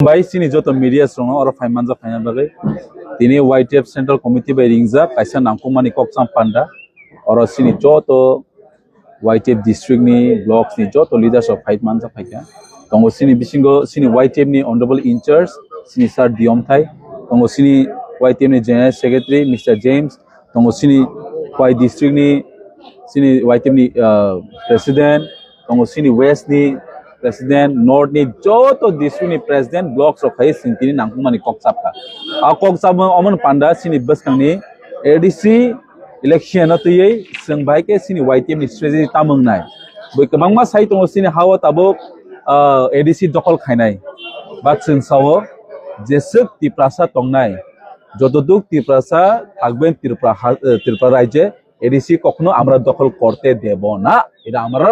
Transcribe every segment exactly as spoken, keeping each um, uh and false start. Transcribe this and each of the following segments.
Bai chini joto media rokno oro phai manjak phaina bagwi tini Y T F Central Committee bai ringjak kaisa nangkukmani kokcham panda. Oro chini joto Y T F district ni, blocks ni joto leaders rok phai manjak phaikha. Tongo chini bisingo chini Y T F ni honorable in charge chini sir Diyom Thai, tongo chini Y T F ni general secretary Mister James, tongo chini Y district ni chini Y T F ni, ah, president, tongo chini west ni president, north ni joto district ni president, blocks rok khai chwng tini nangkukmani kok chapkha. A kok chapma omon panda chini bwskang ni A D C election no twiwi chwng bai khe chini Y T F ni strategy tamung nai. Bui kwbangma sai tongo chini ha-o tabuk, ah, A D C dokhol khainai. But chwng sao jeswk Tiprasa tongnai, jotoduk Tiprasa thakben Tripura ha-, eh, Tripura rajye A D C কখনো আমরা দখল করতে দেব না, এটা আমার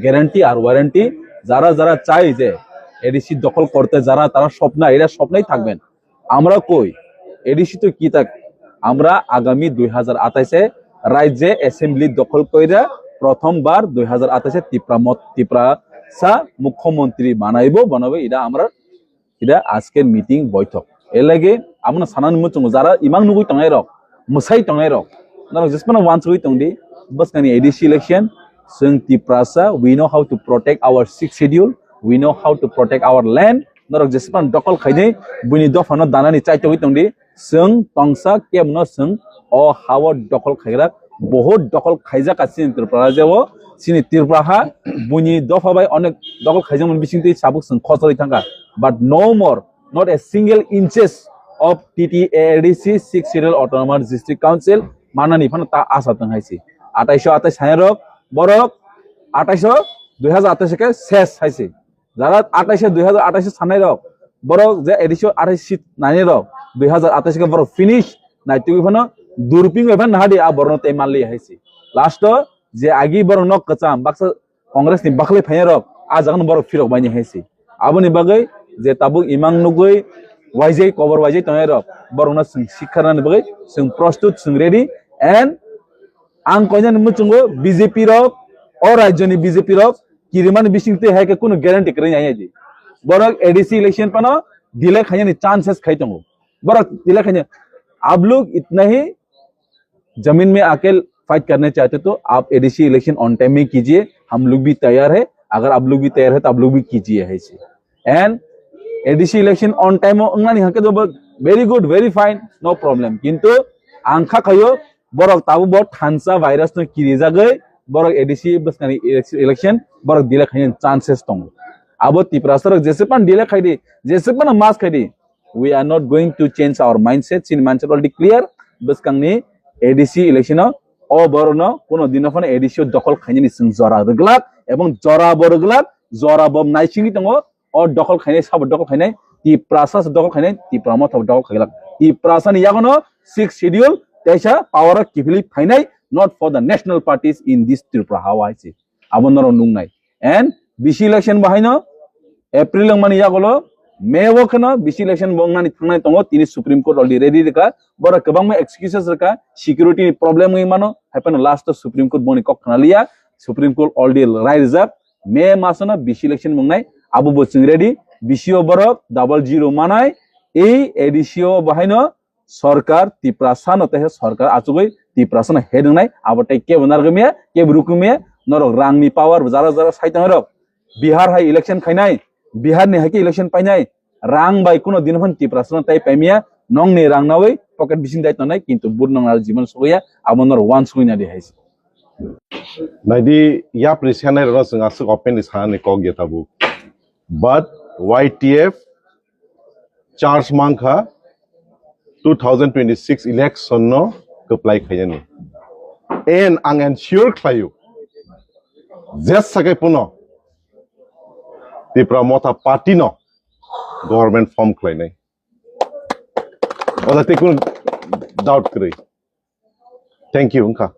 গ্যারান্টি আর ওয়ারেন্টি। যারা যারা চাই যে A D C দখল করতে, যারা তারা স্বপ্ন, এটা স্বপ্নই থাকবেন। আমরা কই? A D C তো কি থাক, আমরা আগামী দুই হাজার আঠাশে রাজ্যে অ্যাসেম্বলি দখল কইরা প্রথমবার দুই হাজার আঠাশে তিপ্রা মত, তিপ্রাসা মুখ্যমন্ত্রী বানাইবো, বানাবো, এটা আমরা, এটা আজকের মিটিং বৈঠক। এর লাগে আমরা সানানি মুচুঙ্গো যারা ইমাং নুগুই টঙাই রক, মুসাই টঙাই রক, নারক জেসপানো ওয়ান্স উই টংদি, বস কানি A D C election, Sung Tiprasa, we know how to protect our sixth schedule, we know how to protect our land, norok jespan dokol khainai, buini dophano danani chaitogwi tongdi, sung tongsa kemno sung o hao dokol khaigra, bohut dokol khaijak a chini Tripura rajyo, chini Tripura ha, buini dopha bai onek dokol khaijakmani bisingtwi sabuk sung khosoi thangkha, but no more, not a single inches of T T A D C six Schedule Autonomous District Council manani phano ta asa tong haisi. Atai sho atai sanai rok, borok atai sho, dui hazar atai sho khe ses haisi. Jara atai sho, dui hazar atai sho sanai rok, borok je A D C atai sho seat nai rok, dui hazar atai sho khe borok finish, naitugwi phano durping bai phano nahadi a borokno tei manli haisi. Last o je agi borok nok kwcham baksa Congress ni bakhli phainai rok, a jaga no borok phirok baini haisi. Aboni bagwi je tabuk imang nugwi waijai kobor waijai tongnai rok, borok no chwng sikharnani bagwi chwng prostut, chwng ready, and ang koinani muchungo B J P rok, o rajyo ni B J P rok kirimani bising twi hai khe kunu guarantee kwrwi nai di. Borok A D C election phano delay khainani chances khai tongo. Borok delay khaina, आप लोग इतना ही जमीन में आके फाइट करना चाहते तो आप A D C election on time में कीजिए, हम लोग भी तैयार है, अगर आप लोग भी तैयार है तो आप लोग भी कीजिए है इसे। And A D C election on time में उंगना नहीं हके तो very good, very fine, no problem। किंतु आंखा खायो, borok tabuk bo thansa virus no kiri jagwi, borok A D C bwskangni election borok delay khaina chances tongo। Abo Tiprasa rok jesepan delay khai di, jesepan mas khai di, we are not going to change our mindset, chini mindset already clear, bwskangni A D C election o, o borokno kuno dino phano A D C o dokhol khainani chwng jora rwglak, ebong jora bo rwglak, jora bo naisingwi tongo, o dokhol khainai sabo dokhol khainai, Tiprasa se dokhol khainai, Tipra motha bo dokhol khailak, Tiprasa ni yagono sixth schedule teisa power o kiphilwi phainai, not for the national parties in this Tripura hawa hai se. Abo norok nungnai. And B C election bo haino April wngmani yagulo May o kheno B C election bo wngnani thangnai tongo, tini Supreme Court already ready rwkha, borok kwbangma excuses rwkha, security ni problem wngwi mano, haiphano last o Supreme Court boni kok khna liya, Supreme Court already rai rijak, May masono B C election wngnai, abo bo chwng ready, B C o borok double zero manai, ei A D C o bo haino Sorkar Tiprasa no teisa sorkar achugwi Tiprasa no head wngnai, abo tei kebo narwgwi maya, kebo rukwi maya, norok rang ni power jara jara sai tongnai rok. Bihar hai election khainai, Bihar ni hai khe election painai, rang bai kuno din phano Tiprasa no tai paimaya, nong ni rang nawi pocket bising dai tongnai, kintu but nong naro jiban sugwi ya, abo norok wansugwi nadi hai se. Naidi yapri sanai rok no chwng aswk open ni sanani kok ya tabuk. But Y T F charge mankha two thousand twenty-six election no kwplai khainani. And ang ensure khlaio, jesa khe puno Tipra Motha Party no government form khlainai. Oda tei kunu doubt kwrwi. Thank you, wngkha.